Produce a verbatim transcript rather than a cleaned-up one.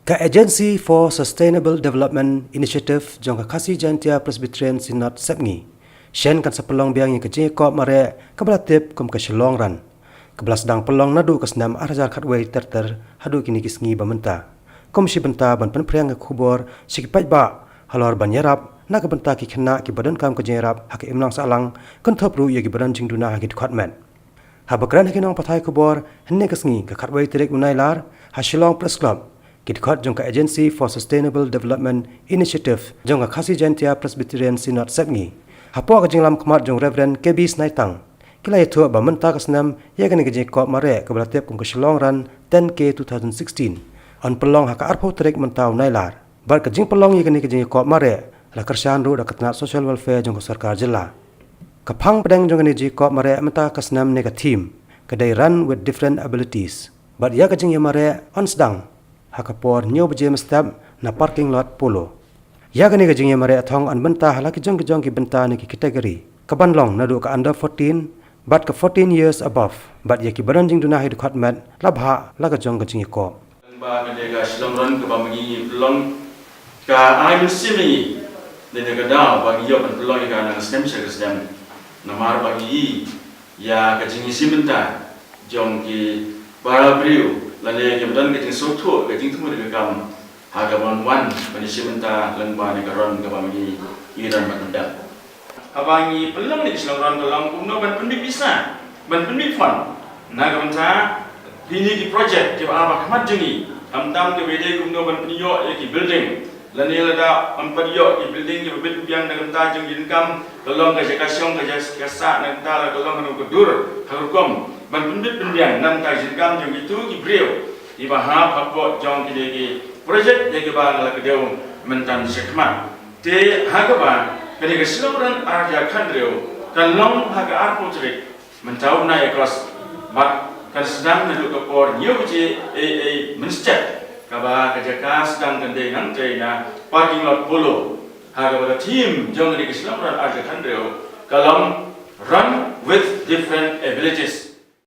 Ka Agency for Sustainable Development Initiative jong ka Khasi Jaintia Presbyterian Synod Sepngi shen kan sa pynlong biang ïa ka jingïakop mareh kaba la tip kum ka Shillong Run, kaba la sdang pynlong naduh ka snem ar hajar khatwei ter ter haduh kine ki sngi ba mynta, kum shi bynta ban pynphriang ka khubor sha ki paidbah halor ban ïarap na ka bynta ki khynnah kiba donkam ka jingïarap ha ka imlang sahlang, kynthup ruh ïa kiba don jingduna ha ki dkhot met. Haba kren ha ki nongpathai khubor hynne ka sngi, ka khatwei tarik u Nailar, ha Shillong Press Club, ki dkhot jong ka Agency for Sustainable Development Initiative jong ka Khasi Jaintia Presbyterian Synod Sepngi, hapoh ka jinglam khmat jong Reverend K B Snaitang, ki la ïathuh ba mynta ka snem ïa kane ka jingïakop mareh kaba la tip kum ka Shillong Run ten K two thousand sixteen yn pynlong ha ka arphew tarik mynta u Nailar. Bad ka jingpynlong ïa kane ka jingïakop mareh la kyrshan ruh da ka tnat Social Welfare jong ka sorkar jylla. Ka phang pdeng jong kane ka jingïakop mareh mynta ka snem ne ka theme ka dei Run with Different Abilities. Bad ïa ka jingïamareh yn sdang ha ka por hynñiew baje mynstep na parking lot Polo. Ïa kane ka jingïamareh thong yn bynta ha la ki jong ki jong ki bynta ne ki category, kaban long naduh ka under fourteen bad ka fourteen years above, bad ïa kiba don jingduna ha ki dkhot met la bhah la ka jong ka jingïakop. Ba kane ka Shillong Run kaba ma ngi pynlong ka ai mynsiem ïa ngi, ne ka daw ba ngi ïoh ban pynlong ïa ka na ka snem sha ka snem. Namar ba ngi ïa ka jingïashimbynta jong ki para briew lane kiba don ka jingsngewthuh, ka jingthmu da ka kam, ha kaban wan ban ïashimbynta lyngba ne ka run kaba ma ngi ïa run ban pyndak. Haba ngi pynlong ne ka Shillong Run ka long kumno ban pynbit pisa, ban pynbit fund na ka bynta kine ki project kiba ap ha khmat jong ngi. Khamtam kiba dei kumno ban pynïoh ïa ki building, lane lada ym pat ïoh ki building kiba bit biang na ka bynta jong ki donkam, ka long ka jaka shong, ka jaka sah, na ka bynta la ka long hano ka dur, ha ka rukom ban pynbit pynbiang na ka bynta jingdonkam jong kito ki briew kiba hap hapoh jong kine ki project ïa kiba nga la kdew mynta sha khmat. Te ha kaba kane ka Shillong Run ar hajar khathynriew kan long ha ka arphew tarik mynta u bnai August, bad kan sdang naduh ka por hynñiew baje ei ei mynstep, kaba ka jaka sdang kan dei nangtei na parking lot Polo. Ha kaba ka theme jong kane ka Shillong Run ar hajar khathynriew ka long Run with Different Abilities.